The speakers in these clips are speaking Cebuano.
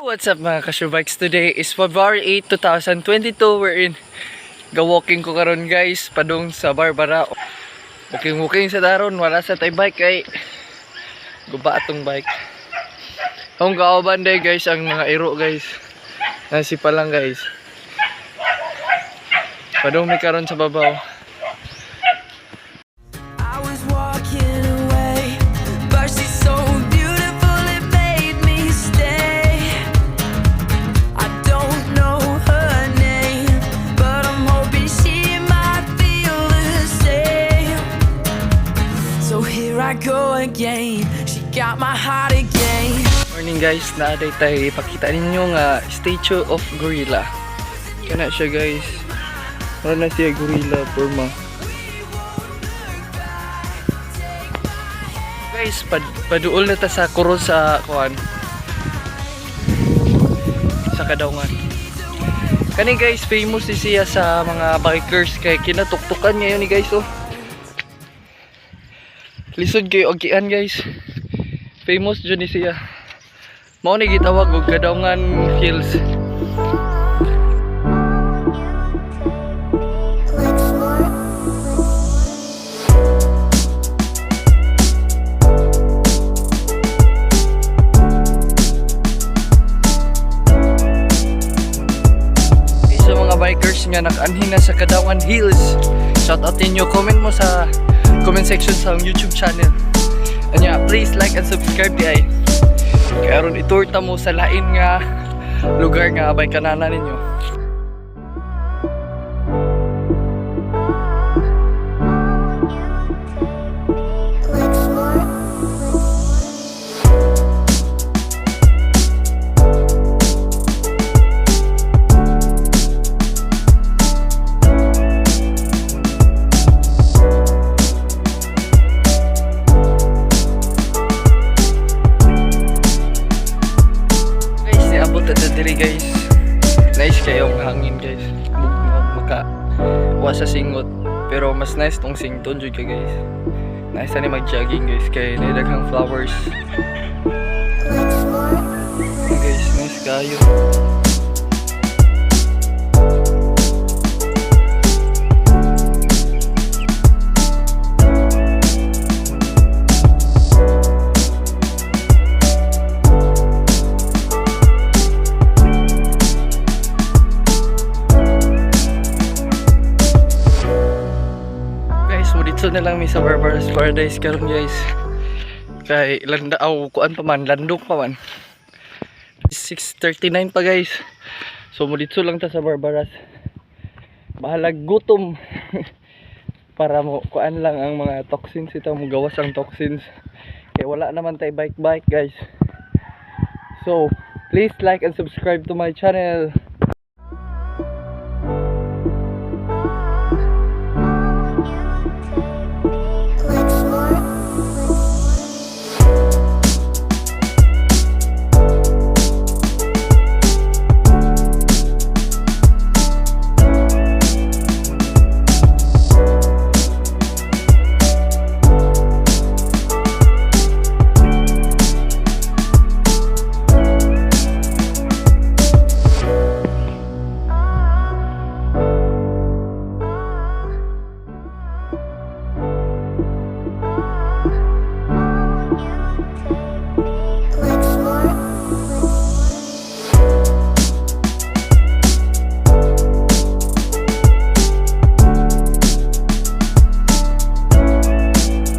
What's up, mga kasubikes? Today is February 8, 2022. We're in ga-walking ko karon, guys, padung sa Barbara. Walking walking sa daron, wala sa tay bike kay guba atong bike. Akong kauban day, guys, ang mga iro, guys. Nasi pa lang, guys. Padung mi karon sa babaw. I was walking away, but she's so beautiful it made me stay. I don't know her name, but I'm hoping she might feel the same. So here I go again. She got my heart again. Morning, guys, naa day tay ipakita ninyo nga statue of gorilla. Kana siya, guys. Wala na siya gorilla forma. Guys, paduol na ta sa kuro sa kuan. Sa Kadaungan. Kani, guys, famous ni siya sa mga bikers kay kinatuktukan ngayon ni, guys, oh. Lisod kayo agian, guys. Famous jud ni siya. Mao ni gitawag og Kadaungan Hills. Sa mga bikers nga nakaanhin na sa Kadaungan Hills, shout out ninyo. Comment mo sa comment section sa akong YouTube channel. Anya, please like and subscribe di ay. Kaya aron itour ta mo sa lain nga lugar nga bay kanana ninyo. Guys, niabot na ta diri, guys. Nice kayo ang hangin, guys. Bugnaw maka wa sa singot. Pero mas nice tong sington jud ka, guys. Nice ani mag-jogging, guys, kay naa daghang flowers. Guys, nice kayo. Guys, mo dito na lang mi sa Barbara's Paradise karon, guys. Kay landa aw kuan pa man, landok pa man. 6:39 pa, guys. So mo dito lang ta sa Barbara's. Bahalag gutom. Para mo kuan lang ang mga toxins ito, mo gawas ang toxins. Kay wala naman tay bike bike, guys. So, please like and subscribe to my channel.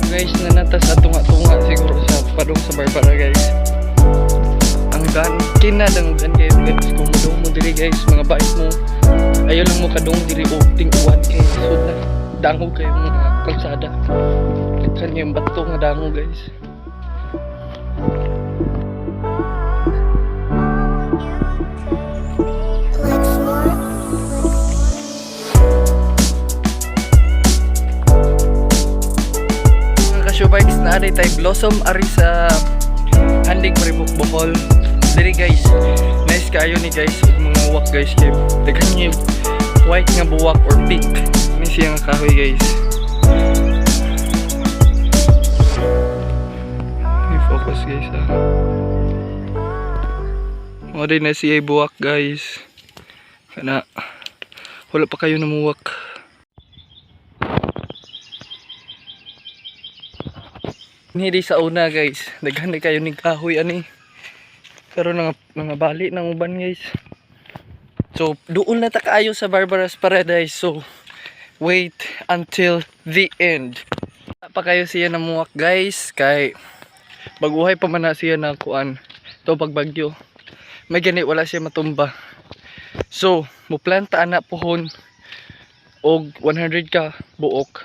Guys, naa na ta sa tunga-tunga siguro sa padung sa Barbara, guys. Ang gan kinadanggan kayo, guys, kung mudong mo diri, guys, mga bike mo, ayaw lang mo kadung diri og ting-uwan kay sud na dangog kayo mga kalsada. Daghan yung bato nga dangog, guys. Mga kasyubikes, naa day tay blossom ari sa Handig Maribok, Bohol. Diri, guys, nice kaayo ni, guys, ug mga walk, guys, kay daghan niyo white nga buwak or pink ni siya nga kahoy, guys. I-focus, guys, ah. Mao na siya buwak, guys. Kana wala pa kayo namuwak. Hindi sa una, guys. Daghan ni kayo ning kahoy ani. Pero nga bali ng uban, guys. So doon na ta kaayo sa Barbara's Paradise. So wait until the end. Wala pa kayo siya namuwak, guys, kay baguhay pa man na siya na kuan to pagbagyo. May gani wala siya matumba. So, muplanta ana pohon og 100 ka buok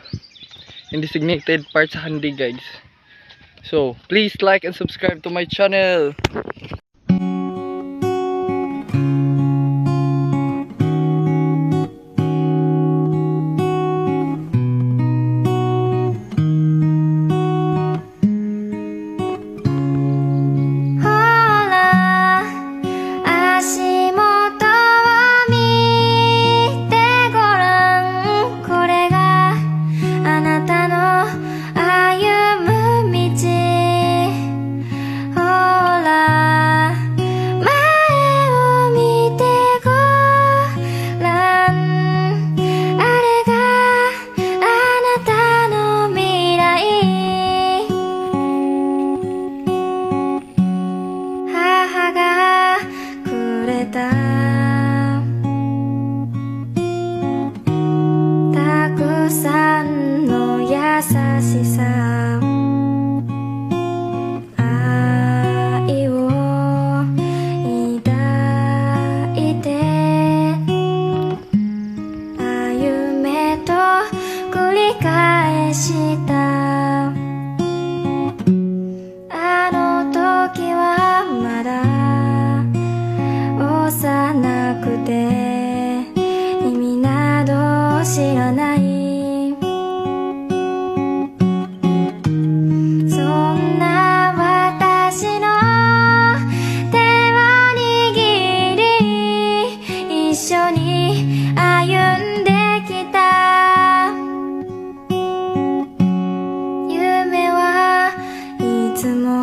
in designated part sa handi, guys. So, please like and subscribe to my channel. ほら足元を見てごらんこれがあなたの歩む道ほら前を見てごらんあれがあなたの未来母がくれたたくさんの優しさ愛を抱いて歩めと繰り返したあの時はまだ幼くて意味など知らないそんな私の手を握り一緒に歩んできた夢はいつも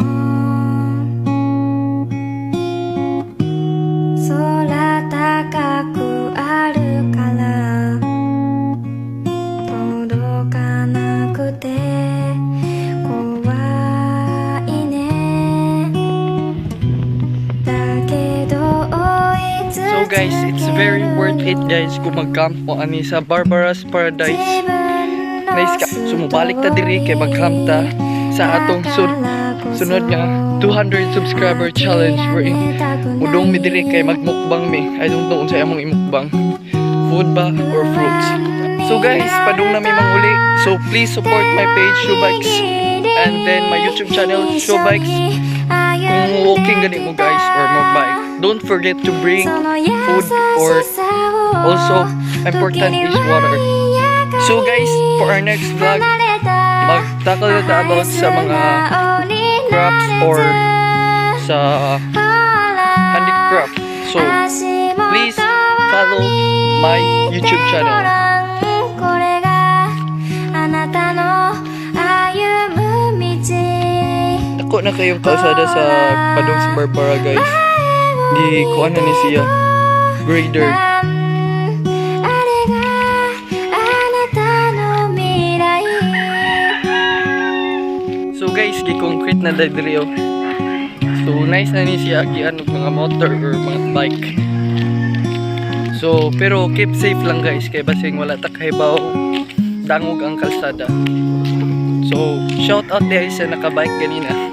空高くあるから届かなくて怖いねだけど追い続 So guys, it's very worth it, guys, kung mag-camp mo ani sa Barbara's Paradise. Nice ka. So mobalik ta diri kay mag-camp ta sa atong sunod nga 200 subscriber challenge wherein mudong mi diri kay magmukbang mi. I don't know unsay among imukbang. Food ba or fruits? So guys, padung na mi manguli. So please support my page Showbikes and then my YouTube channel Showbikes. Kung walking gani mo, guys, or magbike, don't forget to bring food or also important is water. So guys, for our next vlog, mag-tackle na ta about sa mga crafts or sa handicraft. So, please follow my YouTube channel. これがあなたの歩む道 Dako na kayong kalsada sa padung sa Barbara, guys. Di kuan na ni siya. Grader. あれがあなたの未来 So guys, gi-concrete na diri oh. So nice na ni siya agian og mga motor or mga bike. So pero keep safe lang, guys, kay basing wala ta kahibaw dangog ang kalsada. So shout out diri sa nakabike ganina.